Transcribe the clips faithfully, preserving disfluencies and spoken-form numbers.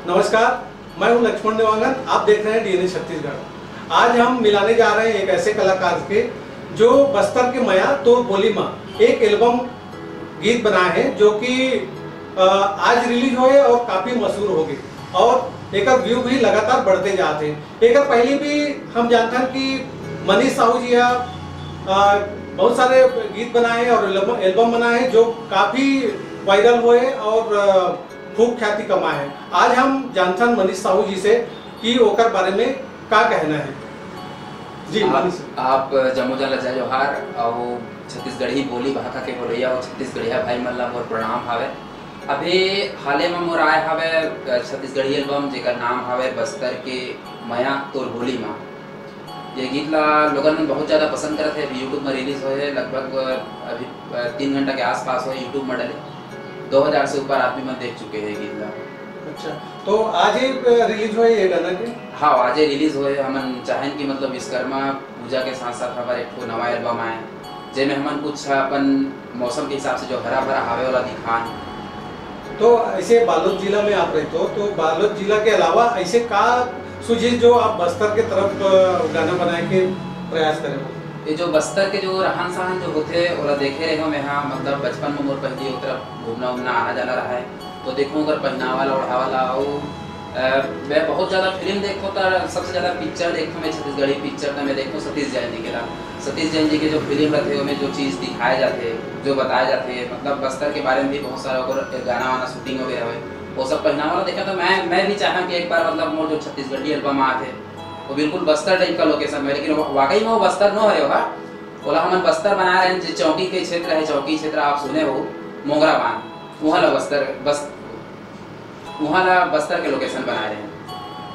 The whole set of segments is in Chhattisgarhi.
नमस्कार, मैं हूं लक्ष्मण देवांगन। आप देख रहे हैं डीएनए छत्तीसगढ़। आज हम मिलाने जा रहे हैं एक ऐसे कलाकार के, जो बस्तर के मया तोर बोली मा एक एल्बम गीत बनाए हैं, जो कि, अ, आज रिलीज होए और काफी मशहूर हो गए और एकर व्यू भी लगातार बढ़ते जात हे। एकर पहले भी हम जानथन कि मनीष साहू जी हा, अ, बहुत सारे गीत बनाए हैं और एल्बम, एल्बम बनाए हैं, जो काफी वायरल हुए और, अ, खूब ख्याति कमाए हैं। आज हम जानथन मनीष साहू जी से कि ओकर बारे में का कहना है। जी, आप, मनीष। आप जम्मो जन ला जय जोहार, अउ छत्तीसगढ़ी बोली भाखा के बोलैया अउ छत्तीसगढ़िया भाई मन ला मोर प्रणाम हावय। अभी हाले म मोर आय हावय, अ, छत्तीसगढ़ी एल्बम, जेकर नाम हावय बस्तर के मया तोर बोली मा। ये गीत ला लोगन मन बहुत ज्यादा पसंद करत हे। अभी YouTube म रिलीज होए हे, लगभग, अ, अभी, अ, तीन घंटा के आसपास होए YouTube म डले। दो हजार से ऊपर आदमी मन देख चुके हे ये गीत ला। अच्छा, तो आज ही, अ, रिलीज होए ये गाना के? हाँ, आज ही रिलीज होए। हमन चाहेन कि मतलब विश्वकर्मा पूजा के साथ-साथ हमर एक ठो नवा एल्बम आए, जेमे हमन कुछ अपन मौसम के हिसाब से जो हरा-भरा हावे, ओला दिखान। तो ऐसे बालोद जिला में आप रहते हो, तो बालोद जिला के अलावा ऐसे का सूझे जो आप बस्तर के तरफ, अ, गाना बनाए के प्रयास करे हो? ये जो बस्तर के जो रहन-सहन जो होथे, ओला देखे रहे हो मैं, हाँ, मतलब बचपन में मोर पहली ओ तरफ घूमना-उमना, आना-जाना रहा है। तो देखो ओकर पहनावा ला, ओढ़ावा ला, अउ, अ, मैं बहुत ज्यादा फिल्म देखो, त सबसे ज्यादा पिक्चर देखो मैं छत्तीसगढ़ी पिक्चर, त मैं देखो सतीश जैन जी के ला। सतीश जैन जी के जो फिल्म रहते, ओमे जो चीज दिखाए जाते, जो बताए जाते, मतलब बस्तर के बारे में भी बहुत सारा ओकर गाना वाना शूटिंग वगैरह हुए, वो सब पहनावा ला देखे, तो मैं, मैं भी चाहा कि एक बार मतलब मोर जो छत्तीसगढ़ी एल्बम आते, वो बिल्कुल बस्तर टाइप का लोकेशन में, लेकिन वा-, वाकई में वो बस्तर नो हरे होगा, ओला हमन बस्तर बना रहे हैं, जो चौकी के क्षेत्र है, चौकी क्षेत्र आप सुने हो, मोगरा बांध, वहाँ ला बस्तर, बस, वहाँ ला बस्तर के लोकेशन बना रहे हैं।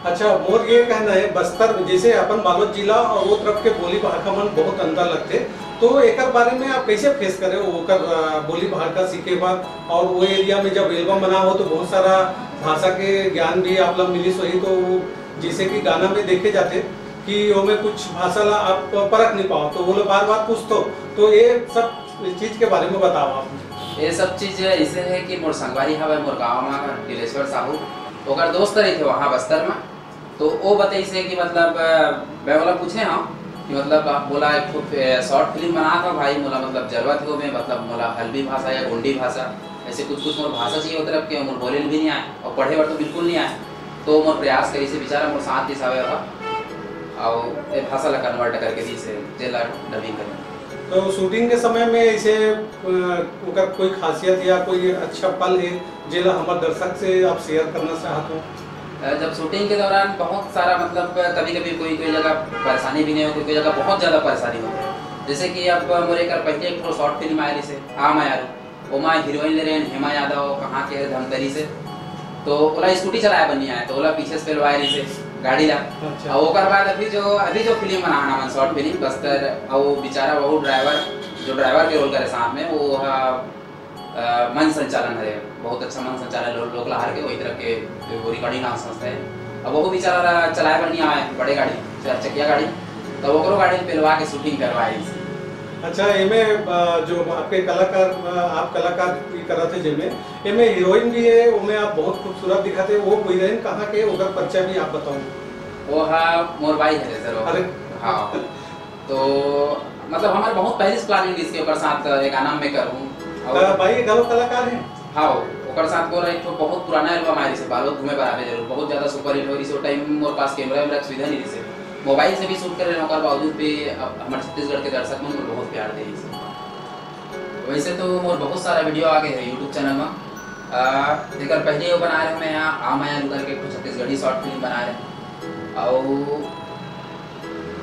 अच्छा, मोर ये कहना है, बस्तर, जैसे अपन बालोद जिला और वो तरफ के बोली भाखा मन बहुत अंतर लगते, तो एकर बारे में आप कैसे फेस करे हो, ओकर, अ, बोली भाखा सीखे बर, और वो एरिया में जब एल्बम बना हो, तो बहुत सारा भाषा के ज्ञान भी आप लोग मिलिस होही, तो वो जैसे कि गाना में देखे जाते कि ओमे कुछ भाषा ला आप परख नहीं पाओ, तो वो लोग बार-बार पूछतो, तो ये सब चीज के बारे में बताओ आप। ये सब चीज ऐसे है कि मोर संगवारी हवे, मोर गाँव में टिलेश्वर साहू, ओकर दोस्त रहिथे वहाँ बस्तर में, तो वो बताइस हे कि मतलब, अ, मैं ओला पूछे हूँ कि मतलब आप मोला एक ठो फे-, शॉर्ट फिल्म बनात हव भाई, मोला मतलब जरूरत हे ओमे, मतलब मोला हल्बी भाषा या गोंडी भाषा, ऐसे कुछ कुछ मोर भाषा चाहिए ओ तरफ के, मोर बोले ल भी नहीं आए और पढ़े बर तो बिल्कुल नहीं आए। तो मोर प्रयास करिस हे बेचारा, मोर साथ दिस हवे ओहा, अउ ए भाषा ला कन्वर्ट करके दिस हे, जेला डबिंग करें। तो शूटिंग के समय में ऐसे, अ, ओकर कोई खासियत या कोई अच्छा पल है जेला हमर दर्शक से आप शेयर करना चाहत हो? अ, जब शूटिंग के दौरान बहुत सारा मतलब कभी-कभी कोई, कोई जगह परेशानी भी नहीं होती, कोई जगह बहुत ज्यादा परेशानी होती है। जैसे कि अब मोर एकर पहले एक ठो शॉर्ट फिल्म आए रहिस हे, आ मयारू, ओमा हीरोइन ले रहेन हेमा यादव, कहाँ के हरे धमतरी से, तो ओला स्कूटी चलाए बर नहीं आए, तो ओला पीछे से पेलवाए रहिस हे गाड़ी ला। अच्छा। और ओकर बाद अभी जो, अभी जो फिल्म बनाना मन शॉर्ट फिल्म बस्तर, और वो बेचारा वो ड्राइवर, जो ड्राइवर के रोल करे साथ में, वो हा अ, मंच संचालन हरे, बहुत अच्छा मंच संचालन लो-, लोकलहर के, वही तरह के वो रिकॉर्डिंग नाम संस्था है। अब वो बेचारा ला चलाए बर नहीं आए, बड़े गाड़ी, चार चकिया गाड़ी, तो ओकरो गाड़ी पेलवा के शूटिंग करवाए इसे। अच्छा, एमे, अ, जो आपके कलाकार, अ, आप कलाकार भी करत है जेमे, एमे हीरोइन भी है, ओमे आप बहुत खूबसूरत दिखाते, वो हीरोइन कहाँ के, ओकर परिचय भी आप बताओ। वो हा मोर बाई हरे सर, वो। अरे। हाँ। तो मतलब हमारे बहुत पहले से प्लानिंग इसके ओकर साथ ये गाना में करूँ। और अ, भाई, ये गलत कलाकार है। हाँ, ओकर साथ बोला एक ठो बहुत पुराना एल्बम आए, जैसे बालोद घूमे बर आवे जरूर, बहुत ज्यादा सुपर हिट हो रही। उस टाइम मोर पास कैमरा वैमरा की सुविधा नहीं रही, मोबाइल से भी शूट कर रहे हैं, ओकर बावजूद भी अब हमारे छत्तीसगढ़ के दर्शक मन मोर बहुत प्यार दे रही। वैसे तो मोर बहुत सारा वीडियो आ गए हैं यूट्यूब चैनल में। आ, जेकर पहले वो बना रहे मैं यहाँ आ मया लू करके कुछ छत्तीसगढ़ी शॉर्ट फिल्म बना रहे। और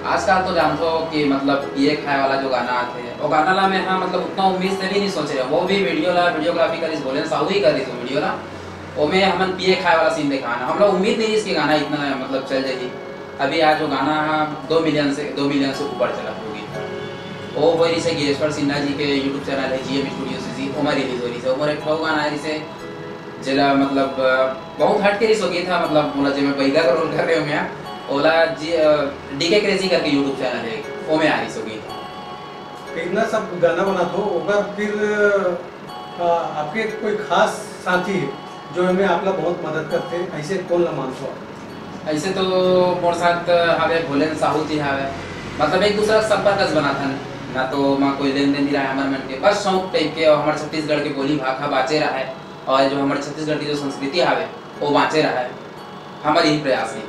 आजकल तो जानते हो कि मतलब पिए खाए वाला जो गाना आते हैं, वो गाना ला मैं, हाँ, मतलब उतना उम्मीद से भी नहीं सोच रहे। वो भी वीडियो ला, वीडियोग्राफी करिस बोले, साहू ही करिस वो वीडियो ला। वो में हमन पिए खाए वाला सीन दिखाना, हम लोग उम्मीद नहीं इसके गाना इतना मतलब चल जाएगी। अभी आज वो गाना दो मिलियन से, दो मिलियन से ऊपर चला होगी। वो वही से गिरेश्वर सिन्हा जी के यूट्यूब चैनल है जीएम स्टूडियो से जी, ओमा रिलीज हो रही है। ओमर एक ठो गाना है जिसे जेला मतलब, अ, बहुत हट के रिलीज हो गई था, मतलब मोला जेमे बईदा का रोल कर रहे हो मैं, ओला जी, अ, डीके क्रेजी करके यूट्यूब चैनल है, ओमे आ रिलीज हो गई था। इतना सब गाना बनात हो, ओकर फिर, अ, आपके कोई खास साथी है जो एमे आप ला बहुत मदद करथे, ऐसे कौन ला मानथो? ऐसे तो मोर साथ हवे भोलेन साहू जी हवे, मतलब एक दूसरा के संपर्क स बनाथन, ना तो ओमा कोई लेन देन नहीं रहा हमर मन के, बस शौक टाइप के और हमर छत्तीसगढ़ के बोली भाखा बाँचे रहा है और जो हमर छत्तीसगढ़ की जो संस्कृति हवे वो बाँचे रहा है, हमर यही प्रयास है।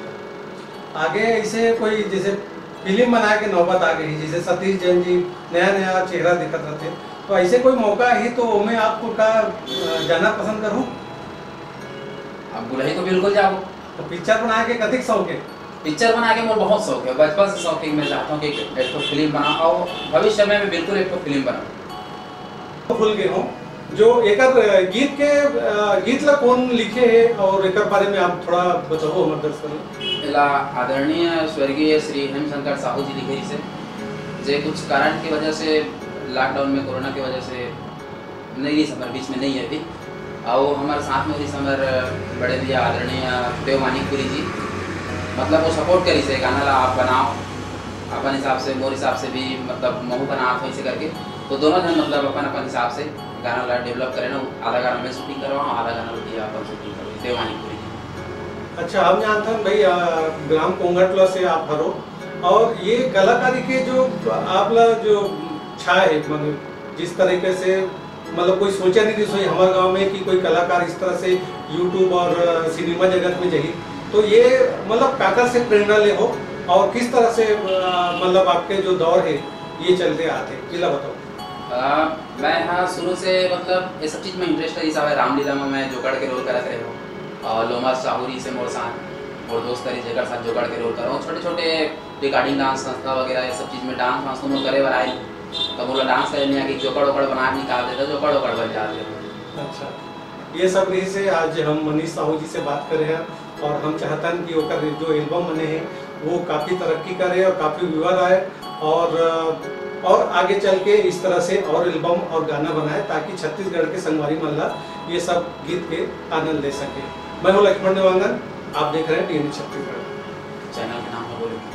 आगे ऐसे कोई जैसे फिल्म बनाए के नौबत आ गई, जैसे सतीश जैन जी नया नया चेहरा दिखत रहते, तो ऐसे कोई मौका ही तो मैं आपको का अ, जाना पसंद करूँ? अब बुलाई तो बिल्कुल जाबो। तो पिक्चर बनाए के कतिक शौक है? पिक्चर बनाए के मोर बहुत शौक है, बचपन से शौक है। मैं चाहता हूँ कि एक, एक तो फिल्म बना और भविष्य में मैं बिल्कुल एक तो फिल्म बनाऊँ। भूल गए हो जो एकर अ, गीत के अ, गीत ला कौन लिखे है और एकर बारे में आप थोड़ा बताओ हमारे दर्शक। एला आदरणीय स्वर्गीय श्री हेमशंकर साहू जी लिखे रिहिसे, जे कुछ कारण की वजह से लॉकडाउन में कोरोना की वजह से नहीं रहिस हमर बीच में, नहीं है अभी। और हमारे साथ में रहिस हमर बड़े भैया आदरणीय देव मानिकपुरी जी, मतलब वो सपोर्ट करिसे गाना ला आप बनाओ अपन हिसाब से, मोर हिसाब से भी, मतलब महू बनात हो ऐसे करके। तो दोनों जन मतलब अपन अपन हिसाब से गाना ला डेवलप करे ना, आधा गाना मैं शूटिंग करवाऊँ, आधा गाना भैया अपन शूटिंग करवाऊँ, देव मानिकपुरी जी। अच्छा, हम जानते हैं भाई, अ, ग्राम कोंगटला से आप हरो, और ये कलाकारी के जो आप ला जो छाए है, मतलब जिस तरीके से, मतलब कोई सोचा नहीं थी सोई हमारे गांव में कि कोई कलाकार इस तरह से YouTube और अ, सिनेमा जगत में जाही, तो ये मतलब काकर से प्रेरणा ले हो और किस तरह से अ, मतलब आपके जो दौर है ये चलते आते, ये ला बताओ। अ, मैं हाँ शुरू से मतलब ये सब चीज़ में इंटरेस्ट है, जैसा है रामलीला में मैं जोकड़ के रोल करत रहे हूँ और लोमा साहू जी से मोर साथ, मोर दोस्त रही जेकर साथ जोकड़ के रोल कर रहा हूँ। छोटे छोटे रिकॉर्डिंग डांस संस्था वगैरह ये सब चीज़ में डांस वांस तो मोर करे बर आए, तब बोला डांस करे नहीं आके जोकड़ ओकड़ बना के निकाल देता, जोकड़ ओकड़ बन जाते। अच्छा, ये सब रही से आज हम मनीष साहू जी से बात करे हैं और हम चाहतन कि ओकर जो एल्बम बने हैं वो काफ़ी तरक्की करे और काफ़ी व्यूअर आए और और आगे चल के इस तरह से और एल्बम और गाना बनाए ताकि छत्तीसगढ़ के संगवारी मन ला ये सब गीत के आनंद ले सके। मैं हूँ लक्ष्मण देवांगन, आप देख रहे हैं डीएनए छत्तीसगढ़। चैनल के नाम है बोले।